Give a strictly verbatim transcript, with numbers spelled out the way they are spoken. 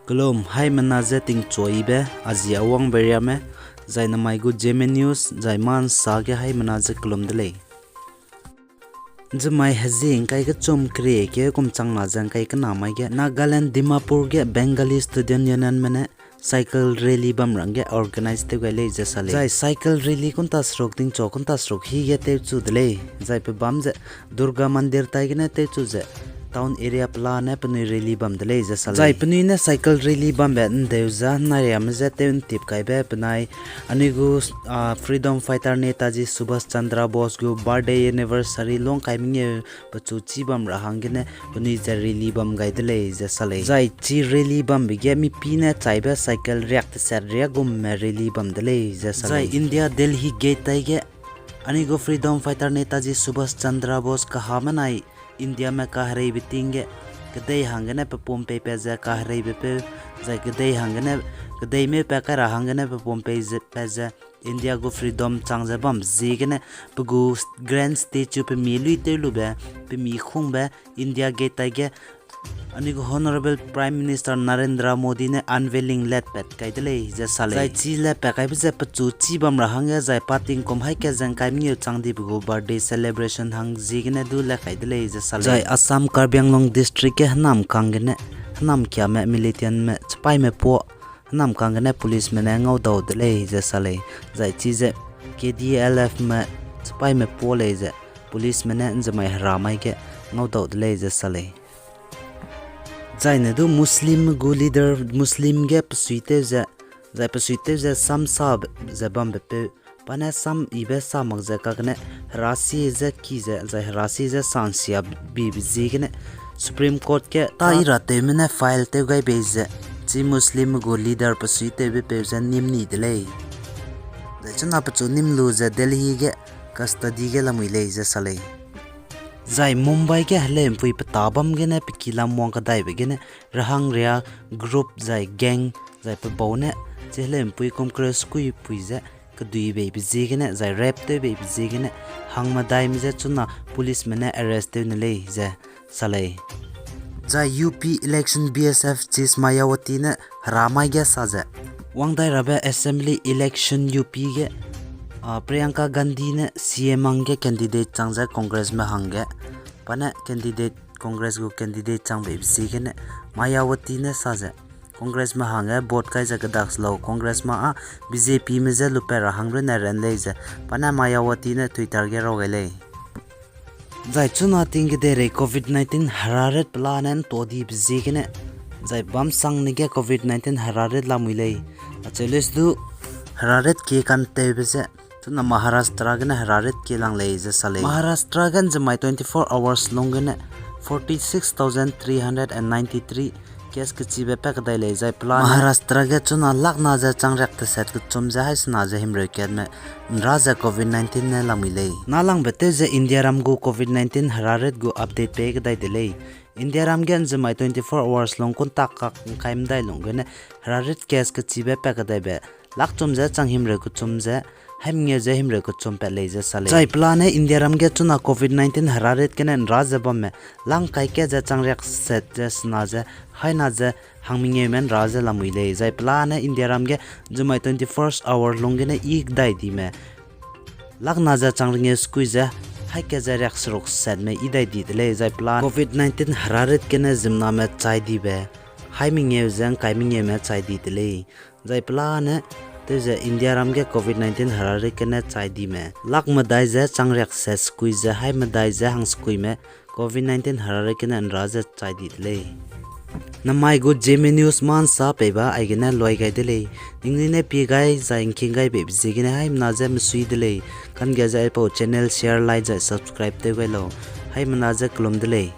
Kelum, haimena je tingchuibe, a zi Awangbe Riame, zai namai gu Zeme News, zai ma nsa ge haimena je kelum de lei. Nzemai hezi ngkai kechum kere keu kum changna ze ngkai kena mai ge Nagaland Dimapur ge Bengali Student Unionme ne cycle rally bam ra hangge organize tew gai lei ze sa lei. Zai cycle rally kunta seruk tingchu kunta seruk hige tewchu de lei. Zai pe bam ze Durga Mandir taigene tewchu ze town area pelane penui rally bam de lei ze sa lei. Zai penui ne cycle rally bambe ndeu za nariame je tew ntip kaibe penai anui gu, ah, freedom fighter Netaji Subhash Chandra Bose gu birthday anniversary lungkai mengeu pechu chî bam ra hanggene penui ze rally bam gai de lei ze sa lei. Zai chi rally bambe ge mipî ne chaibe cycle riak teset riak gumme rally bam de lei ze sa lei. Zai India Delhi Gate taige anui gu freedom fighter Netaji Subhash Chandra Bose kahame nai Indiame kahereibe ting ge kedei hanggene pe pum peipat ze kahereibepeu, zai kedei hanggene, kedei meupat kai ra hanggene pe pum pei ze, pat ze India gu freedom chang ze bam ziegene pe gu grand statue pe mi lui tew lube, pe mi khungbe India Gate taige anui gu Honourable Prime Minister Narendra Modi ne unveiling latpat kai de lei ze sa lei. Zai chi latpat kaibe ze pechu chî bam ra hangge zai pa tingkum haî kat ze ngkai mengeu chang dibe gu birthday celebration hang ziegene du lat kai de lei ze sa lei. Zai Assam Karbi Anglong District ge hênam kang gene, hênam kiame militantme chipaîme puâ, hênam kang gene policeme ne ngaudau de lei ze sa lei. Zai chize K D L Fme chipaîme puâ lei ze policeme ne nzemai hera mai ge ngaudau de lei ze sa lei. Zaine du Muslim gu leader, Muslim ge pe suitew ze, zai pe suitew ze samsa ze bambepeu, pa ne sam yibe sa mak ze kagene herasie ze ki ze, zai herasie ze sansia bibe ziegene Supreme Court ge tâ i ratewme ne file tew gai bei ze, chi Muslim gu leader pe suitewbepeu ze nîm ni de lei. Zai chuna pechu nîm lu ze Delhi ge custody ge lamui lei ze sa lei. Zai Mumbai ge heleu'mpui petâ bam gene pe ki lam wang kadaibe gene rehangria group zai gang zai pe bau ne chi heleu'mpui kum kere sekuipui ze kedui beibe ziegene zai rape tew beibe ziegene hangmedaime je chuna policeme ne arrest tew ne lei ze sa lei. Zai U P election B S F chief Mayawati ne hera mai ge sa ze, wangdai rabe assembly election U P ge, ah, Priyanka Gandhi ne C M hangge candidate chang ze Congressme hangge, pa ne candidate, Congress gu candidate chang beibe ziegene Mayawati ne sa ze, Congressme hangge vote kai ze kedak se lau, Congressme â B J Pme je lupat ra hang runne ran lei ze pa ne Mayawati ne Twitter ge raw gai lei. Zai chuna ting kedeirei covid nineteen heraret pelane ntuadibe ziegene, zai bamsangne ge covid nineteen heraret lamui lei. Acheu leuse du heraret kie kantewbe ze, chuna Maharashtra gene heraret kie lang lei ze sa lei. Maharashtra ge nzemai twenty-four hours lung gene forty-six thousand three hundred and ninety-three case kechibe pa kedai lei zai pelane Maharashtra ge chuna lakna ze changriak teset kechum ze haî sena ze himreu katme nra ze covid nineteen ne lamui lei. Nâlangbe tew ze Indiaram gu covid nineteen heraret gu update pei kedai de lei. Indiaram ge nzemai twenty-four hours lung kuntak kak ngkai medai lung gene heraret case kechibe pa kedaibe lakchum ze changhimreu kechum ze haî mengeu ze himreu kechum pat lei ze sa lei. Zai pelane Indiaram ge chuna covid nineteen heraret gene nra ze bamme lang kai kat ze changriak set ze sena ze haî na ze hangmengeume nra ze lamui lei. Zai pelane Indiaram ge nzemai twenty-four hour lung gene i kedai dime lakna ze changrengeu sekui ze haî kat ze riak seruk setme i dai di de lei. Zai pelane covid nineteen heraret gene ziemmename chai dibe haî mengeu ze ngkai mengeume chai di de lei. Zai pelane tew ze Indiaram ge covid nineteen heraret gene chai dime lakmedai ze changriak set sekui ze haî medai ze hangsekuime covid nineteen heraret gene nra ze chai di de lei. Namai gu Zeme News ma nsa peiba aigene luai gai de lei. Ningnui ne pie gai zai ngking gai beibe ziegene haimena je mesui de lei. Kangge ze aipau channel share, like zai subscribe tew gai lau. Haimena je kelum de lei.